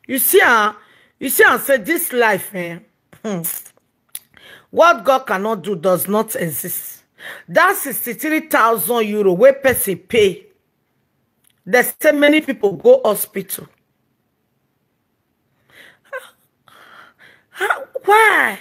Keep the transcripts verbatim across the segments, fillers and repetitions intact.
You see, ah, you see, I say this life, eh? Hmm. What God cannot do does not exist. That sixty-three thousand euro where person pay, there's so many people go hospital. How, why?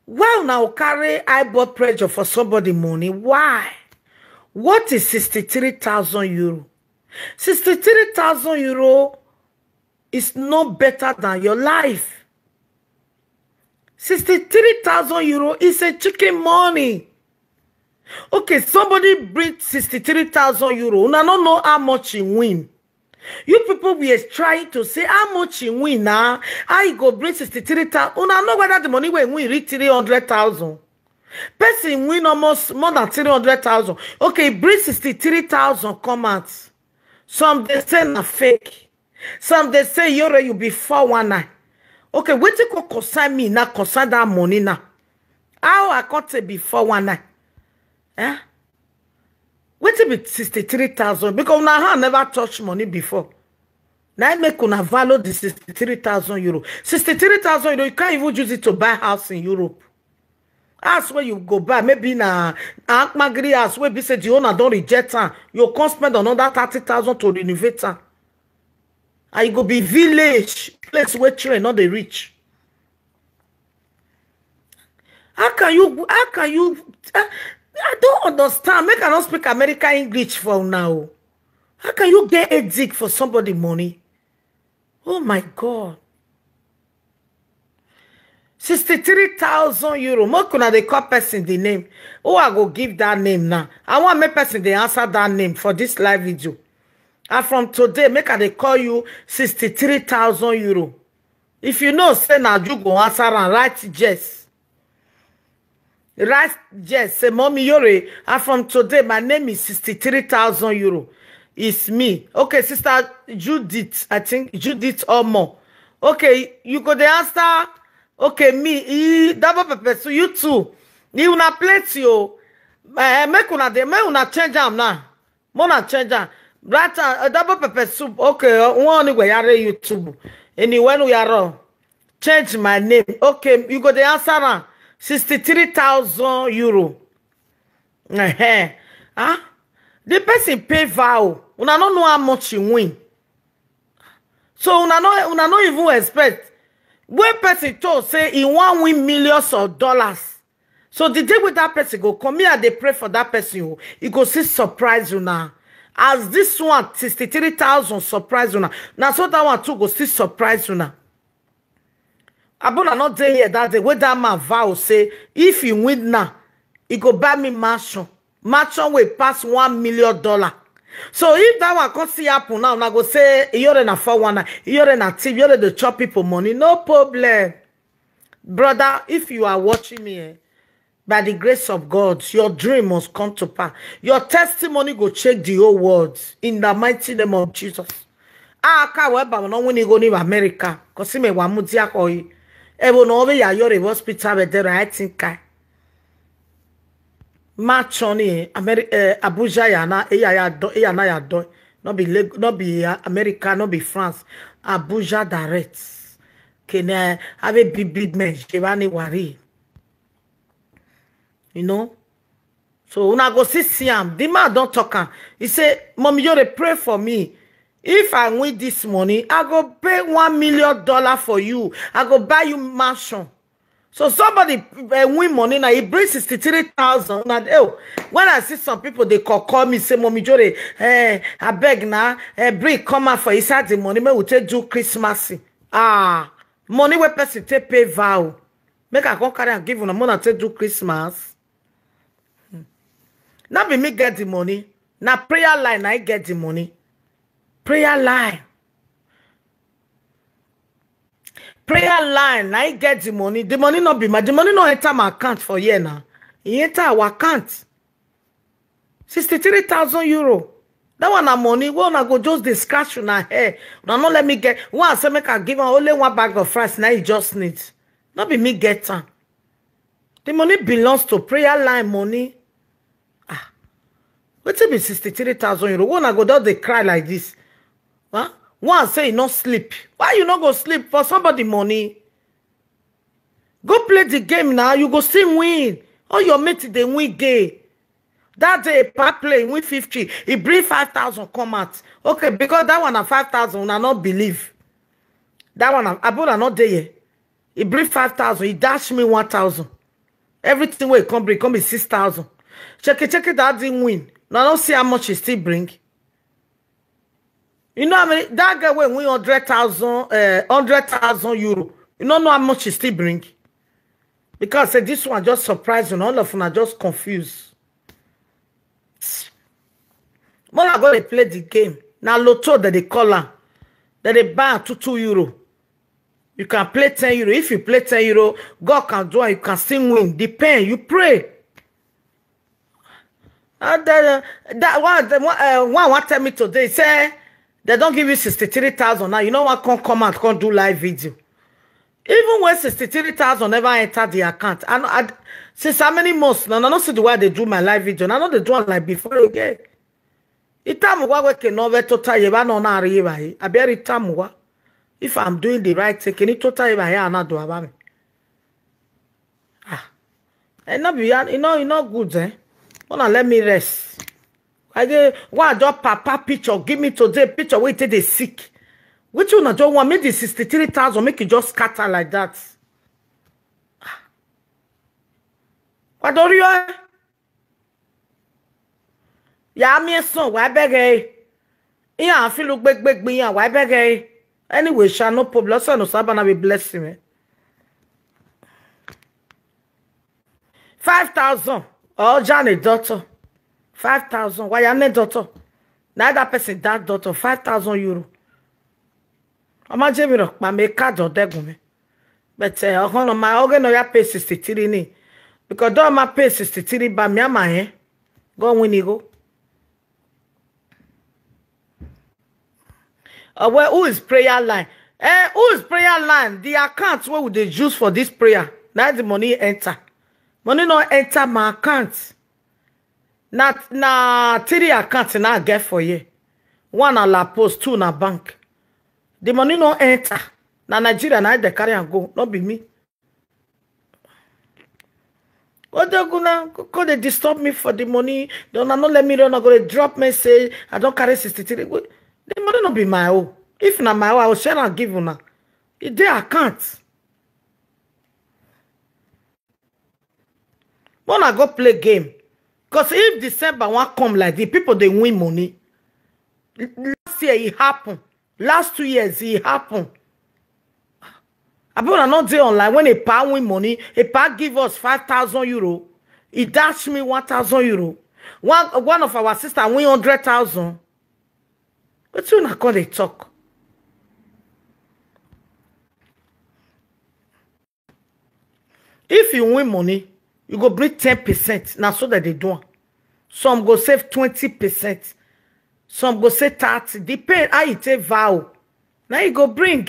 Why now carry high blood pressure for somebody money? Why? What is sixty-three thousand euro? Sixty-three thousand euro is not better than your life. Sixty-three thousand euro is a chicken money. Okay, somebody bring sixty-three thousand euro. Una no know how much he win. You people were trying to say how much he win now. How he go bring sixty-three thousand? Una know whether the money wey he win reach three hundred thousand. Person win almost more than three hundred thousand. Okay, he bring sixty-three thousand come out. Some dey say na fake. Some dey say, "Iyore, you be four one nine." Okay, wetin go concern me now, concern that money now? How I come take be four one nine? Eh? Wetin be sixty-three thousand? Because una hand never touch money before. Now I make una value the sixty-three thousand euro. Sixty-three thousand euro, you can't even use it to buy house in Europe. House where you go buy, maybe na Akmagiri house where be say the owner don reject am. You come spend another thirty thousand to renovate am. And you go be village, place where train no dey reach. How can you, how can you, I, I don't understand. Make I no speak American English for now. How can you get a dig for somebody money? Oh my God. Sixty-three thousand euro. Make una dey call person the name. Who I go give that name now? I want make person dey answer that name for this live video. And from today, make I dey call you sixty-three thousand euro. If you know say na you go answer am, write yes. Write yes. Say, "Mommy Iyore, and from today, my name is sixty-three thousand euro. It's me." Okay, Sister Judith, I think Judith Omo. Okay, you go dey answer. Okay, me, e, double pepper soup, you too. You una plate you. Eh, make una dey, make una change am now. Make una change am. Right, uh, double pepper soup. Okay, uh, one only way I YouTube. Anyway, we are wrong. Change my name. Okay, you go dey answer am. Sixty-three thousand euro. Uh-huh. Huh? The person pay vow. Una no know how much he win. So una no, una no even expect. When person talk say he wan win millions of dollars. So the day wey that person go come, me I dey pray for that person o. E go still surprise una. As this one, sixty-three thousand surprise una. Na so that one too go still surprise una. Abuna no dey here that day wey that man vow say if he win now, he go buy me mansion. Mansion wey pass one million dollar. So if that one come still happen now, una go say, "Iyore na four one nine, Iyore na thief, Iyore dey chop people money." No problem. Brother, if you are watching me, eh, by the grace of God, your dream must come to pass. Your testimony go shake the whole world in the mighty name of Jesus. Ah, ka we ba no wini go ni America. Ko si me wa mu dia ko yi. E wo no we ya Iyore hospital we there, I think I. Mansion ni Ameri-, eh, Abuja ya na, e ya ya do, e ya na ya do. No be Lag-, no be, uh, America, no be France. Abuja direct. Kene have a big, big man, Giovanni Wari. You know? So una go see, see am. The man don talk am. He say, "Mommy Iyore, pray for me. If I win this money, I go pay one million dollar for you. I go buy you mansion." So somebody, uh, win money now. He bring sixty-three thousand. Now, oh, when I see some people, they call, call me, say, "Mommy Iyore, eh, I beg now, eh, bring come out for inside the money. Make we take do Christmas." Ah, money where person take pay vow. Make I come carry and give una, make una take do Christmas. Hmm. Not be me get the money. Na prayer line, I get the money. Prayer line. Prayer line, I get the money. The money not be my, the money not enter my account for year now. It enter our account. Sixty-three thousand euro. That one na money. Well, I go just dey scratch una hair. Now not let me get. One say make I give am only one bag of rice. Now you just need. Not be me get am. The money belongs to prayer line money. Ah, wetin be sixty-three thousand euro? When I go down, they cry like this. Huh? One say you no sleep. Why you no go sleep for somebody money? Go play the game now. You go still win. All your mates dey win game. That day, pa play, win fifty. He bring five thousand come out. Okay, because that one na five thousand, una no believe. That one, na- Abura no dey here. He bring five thousand. He dash me one thousand. Everything wey he come bring, come be six thousand. Check it, check it, that didn't win. Now I don't see how much he still bring. You know how many? That guy wey win hundred thousand, uh, hundred thousand euro. You don't know how much he still bring. Because say this one just surprising. All of them are just confused. More I go dey play the game. Now lotto that they call am. That they buy am two two euro. You can play ten euro. If you play ten euro, God can do it. You can still win. Depend. You pray. And then, uh, that one, the one, uh, one, one tell me today, say they don't give you sixty-three thousand now. You know what? Come, come out, come do live video. Even when sixty-three thousand never enter the account, I, know- I since how many months now? I don't see the way they do my live video. I know they do it like before again. Itamu wa weke no ve tota ye ba no na ri ye ba ye. Abi ri tamu wa. If I'm doing the right thing, can you tota ye ba ye ana do aba me? Ah, e no be ya, e no, e no good, eh? Wanna let me rest. I dey, why I just papa picture, give me today picture wey take dey sick. Which una just want make the sixty-three thousand make it just scatter like that? Ah. Wadorio, eh? Ya mi son, why beg, eh? Iya, I feel look big, big, yeah, why beg, eh? Anyway, sha, no problem. So no sabana be blessing me. Five thousand. Oh, Johnny, daughter. Five thousand. Why am I daughter? Now that person, that daughter, five thousand euro. Ama Jemi rock, ma me card or degumi. But, uh, hold on, my organ no ya pay sixty-three ni. Because don't ma pay sixty-three, ba mi ama, eh? Go win, you go. Uh, well, who is prayer line? Eh, who is prayer line? The account where would they use for this prayer? Now the money enter. Money no enter my account. Na, na three account na I get for here. One na La Post, two na bank. The money no enter. Na Nigeria na they carry and go, not be me. Odoguna, go dey disturb me for the money. Don't no let me run. I go dey drop message. I don't carry sixty-three. Wait, the money no be my own. If na my own, I will share and give una. It dey account. When I go play game, because if December one come like this, people they win money. Last year it happened. Last two years it happened. I put another day online when a pa win money, a pa give us five thousand euro. He dash me one thousand euro. One, one of our sister win hundred thousand. But you not gonna talk. If you win money, you go bring ten percent. Now so that they do. Some go save twenty percent. Some go say thirty. Depend how you take vow. Now you go bring.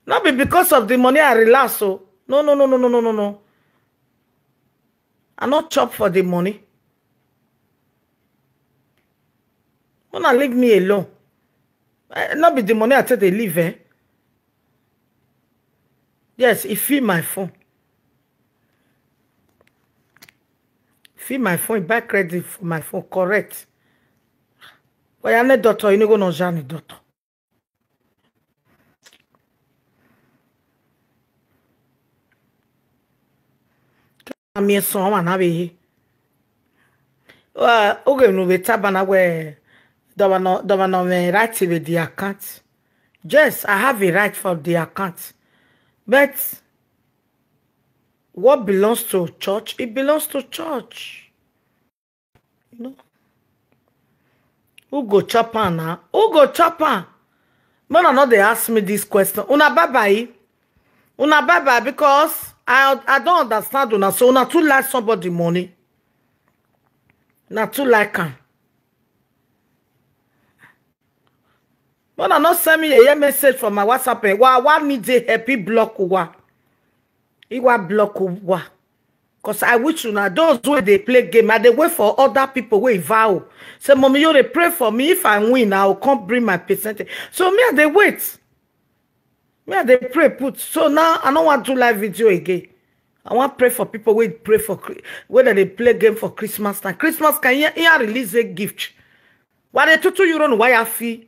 Not be because of the money I relax. So no, no, no, no, no, no, no, no. I not chop for the money. Wanna leave me alone. Eh, not be the money I take they leave, eh? Yes, he feel my phone. Feel my phone, buy credit for my phone, correct. But I'm not doctor, you know go no journey doctor. Ami son wa na be. Uh, okay, no be tabana we. Dawano, dawano me right with the account. Yes, I have a right for the account. But what belongs to church, it belongs to church. You know? Who go chop am now? Who go chop am? Man, I know they ask me this question. Una bye bye. Una bye bye because I, I don't understand una. So una too like somebody money. Una too like am. When I not send me a message from my WhatsApp, eh, why, why me they happy block wa? He wa block wa? Because I wish una, those wey dey play game, I dey wait for other people wey vow. Say, "Mommy, you dey pray for me. If I win, I will come bring my percentage." So me, I dey wait. Me, I dey pray put. So now, I no wan do live video again. I wan pray for people wey pray for Chri-, wey dem dey play game for Christmas time. Christmas time, here, here release a gift. Why dey two, two euro no why I fee?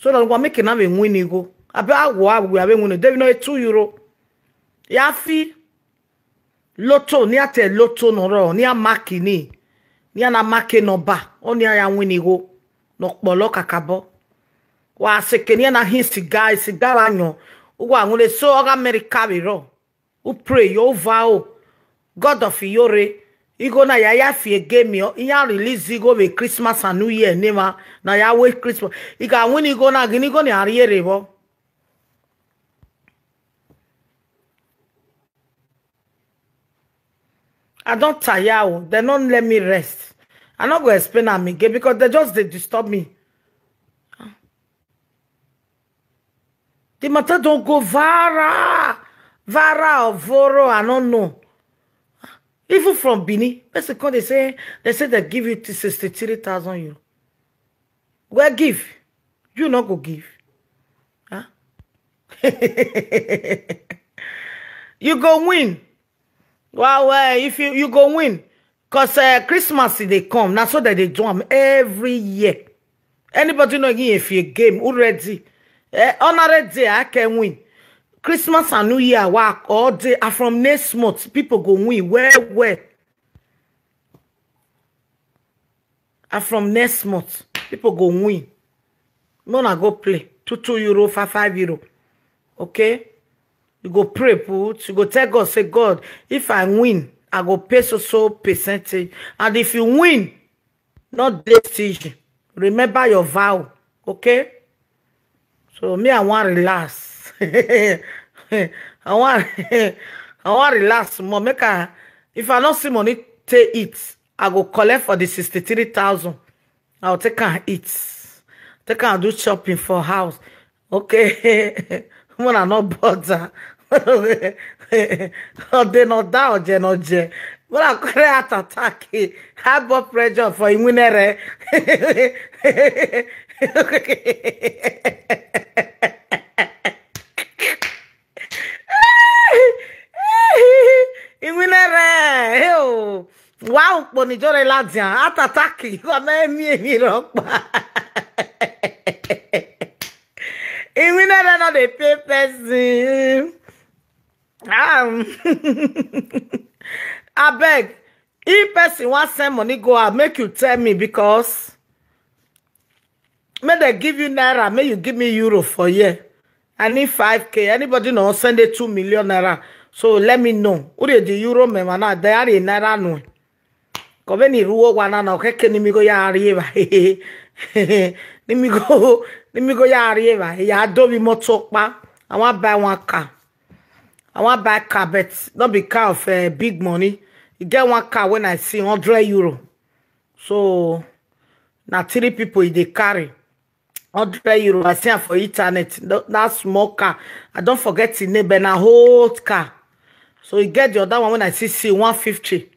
So that we make it now a win go. Abi awo awo abi win. They know two euro. Ya fee. Lotto, ni a te lotto no ro, ni a mark ni. Ni a na mark no ba. O ni a ya win go. No polo kakabo. Wa seke ni a na hin cigar, cigar anyo. Uwa ngule so oga America we ro. U pray, yo vow. God of Iyore. Igo na ya ya fee game yo. Iya release igo be Christmas and New Year nema. Na ya we Christmas. Iga win igo na gini go ni ariere bo. I don tire o. They no let me rest. I no go explain am again because they just dey disturb me. The matter don go viral. Viral or voro, I no know. Even from Benin, person come dey say, they say they give you sixty-three thousand euro. Well, give. You no go give. Huh? You go win. Well, well, if you, you go win. 'Cause, uh, Christmas dey come. Na so that they do am every year. Anybody know if you game already? Uh, honorary day, I can win. Christmas and New Year, work all day. And from next month, people go win. Well, well. And from next month, people go win. No na go play. Two, two euro, five, five euro. Okay? You go pray, put. You go tell God, say, "God, if I win, I go pay so, so percentage. And if you win, not dey stingy. Remember your vow." Okay? So me, I wan relax. I wan, I wan relax more. Make I, if I no see money, take it. I go collect for the sixty-three thousand. I'll take and eat. Take and do shopping for house. Okay. When I no bother. Or they not down, je no je. When I create attack, high blood pressure for Iwinere. Iwinere, hey, oh. Wow, Bonijore Ladian, atataki, kome mi mi ropa. Iwinere no dey pay person. Um, I beg, if person wan send money go out, make you tell me because may they give you naira, may you give me euro for here. I need five K. Anybody know send it two million naira. So let me know. Uri the euro me mana they are in naira no. Kobeni ruo wana na okeke ni migo ya arieva. Ni migo, ni migo ya arieva. Ya dobi motopa. I wan buy one car. I wan buy car, but not be car of, uh, big money. You get one car when I see hundred euro. So na three people e dey carry. Hundred euro, I see am for internet. Tha-, that small car. I don't forget the name, but na old car. So you get the other one when I see, see one fifty.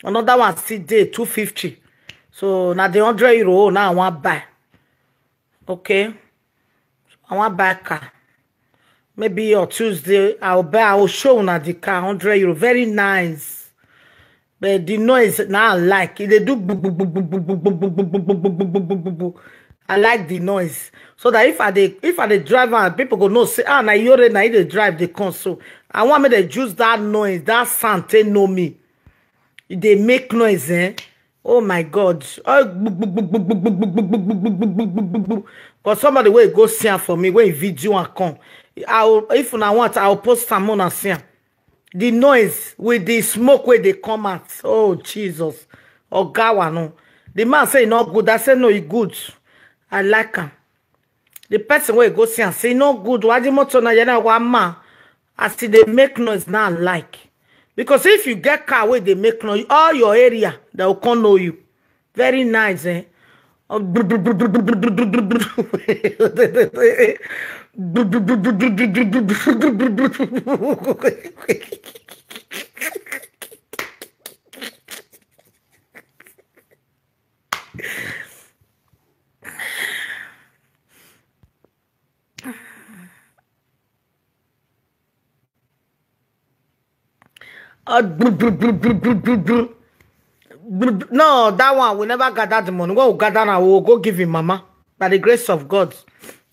Another one still dey two fifty. So na the hundred euro now I wan buy. Okay. I wan buy car. Maybe on Tuesday, I'll buy, I will show una the car, hundred euro. Very nice. But the noise now I like. It they do bu- bu- bu- bu- bu- bu- bu- bu- bu- bu- bu- bu- bu- bu- bu- bu. I like the noise. So that if I dey, if I dey drive and people go know say, "Ah, na Yore na he dey drive dey come." So I want me to use that noise, that sound, they know me. They make noise, eh? Oh my God. Oh, bu- bu- bu- bu- bu- bu- bu- bu- bu- bu- bu- bu- bu- bu- bu- bu- But somebody will go see am for me when video and come. I will, if una want, I will post am on and see am. The noise with the smoke where they come out. Oh, Jesus. Oga wa no. The man say e no good. I say no, e good. I like am. The person wey go see am say e no good. Why the motor na yana wa ma? As e dey make noise now, I like. Because if you get car wey dey make noise, all your area, they will come know you. Very nice, eh? Oh, Uh, br- br- br- br- br- br- br- br- br- no, that one we never gather the money. When we gather now, we will go give him mama. By the grace of God,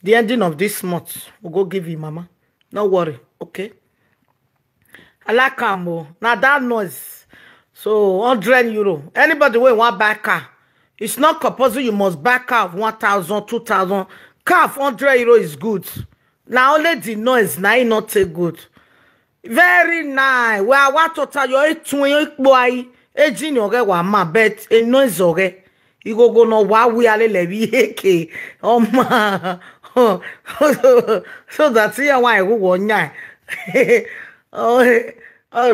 the ending of this month, we'll go give him mama. No worry, okay? I like am o. Now that noise. So hundred euro. Anybody wey wan buy car, it's not compulsory you must buy car of one thousand, two thousand. Car of hundred euro is good. Na only the noise na e not take good. Very nice. Well, I want to tell you, it's when you boy, aging your wa ma, but a noise okay. You go go no wa we are le we eke. Oh ma. So that's here why we won. Oh, eh, oh, oh,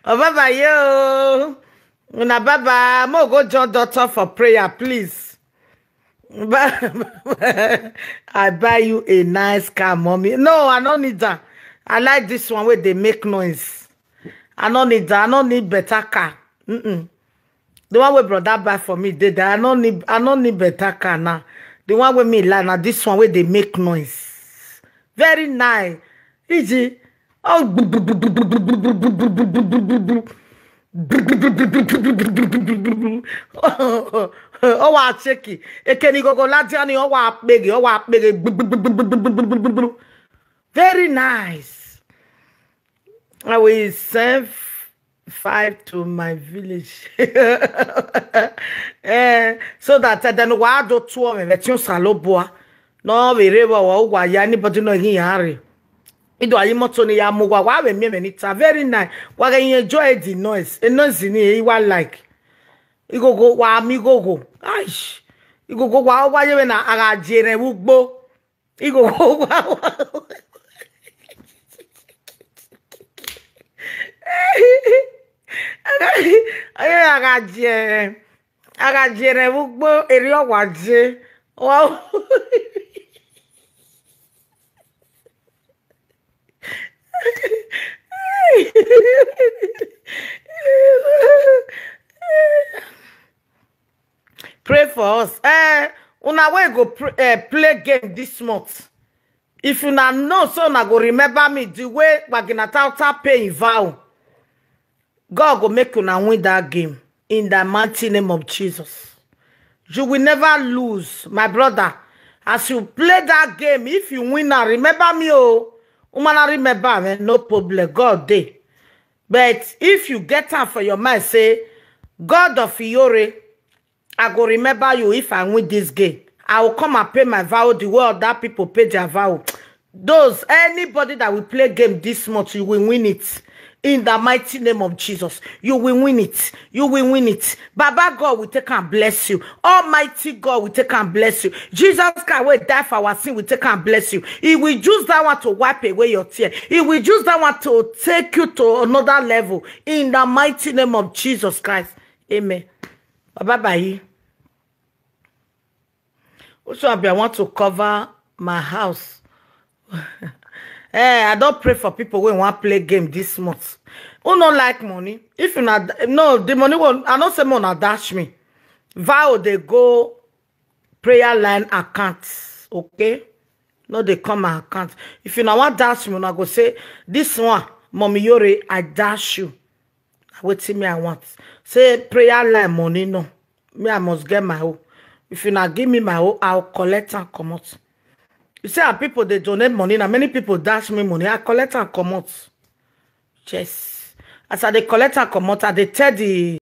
bye bye yo. Una bye bye. Mo go join doctor for prayer, please. I buy you a nice car, mommy. No, I don't need that. I like this one where they make noise. I don't need that. I don't need better car. Mm-mm. The one where brother buy for me, they, they, I don't need. I don't need better car now. The one with me, like now, this one where they make noise. Very nice. Easy. Oh, oh, wa check it. Ekeni go go ladiani, oh, wa pege, oh, wa pege. Very nice. I will send five to my village. Eh, so that, eh, then wa do two of them, vetion saloboa. No, we reba wa wa ya anybody no in hurry. Ido ayi moto ni ya mo wa wa we me me ni ta. Very nice. Wa ga enjoy the noise. E noise ni e wa like. Igogo wa mi gogo. Aish. Igogo wa wa ye na aga jere ugbo. Igogo wa wa. Aye aga jere. Aga jere ugbo eri owa je. Wa. Pray for us. Eh, una wey go pr- eh, play game this month. If una know, so una go remember me the way Waginatauta pay him vow. God go make una win that game in the mighty name of Jesus. You will never lose, my brother. As you play that game, if you win now, remember me, oh, woman, I remember, man, no problem. God day. But if you get out for your mind, say, God of Iyore, I go remember you if I win this game. I will come and pay my vow the way other people pay their vow. Those, anybody that will play game this month, you will win it. In the mighty name of Jesus, you will win it. You will win it. Baba God will take and bless you. Almighty God will take and bless you. Jesus Christ will die for our sin, will take and bless you. He will use that one to wipe away your tear. He will use that one to take you to another level. In the mighty name of Jesus Christ. Amen. Bye bye. Also, I want to cover my house. Eh, I don't pray for people who want play game this month. Who don't like money? If you not, no, the money won't. I don't say money dash me. Vow they go prayer line account, okay? No, they come my account. If you not want dash me, I go say this one, Mommy Yore, I dash you. Wetin me I want. Say prayer line money no. Me I must get my own. If you not give me my own, I'll collect and come out. You see how people they donate money. Now many people dash me money. I collect and come out. Yes. As I they collect and come out, I they tell the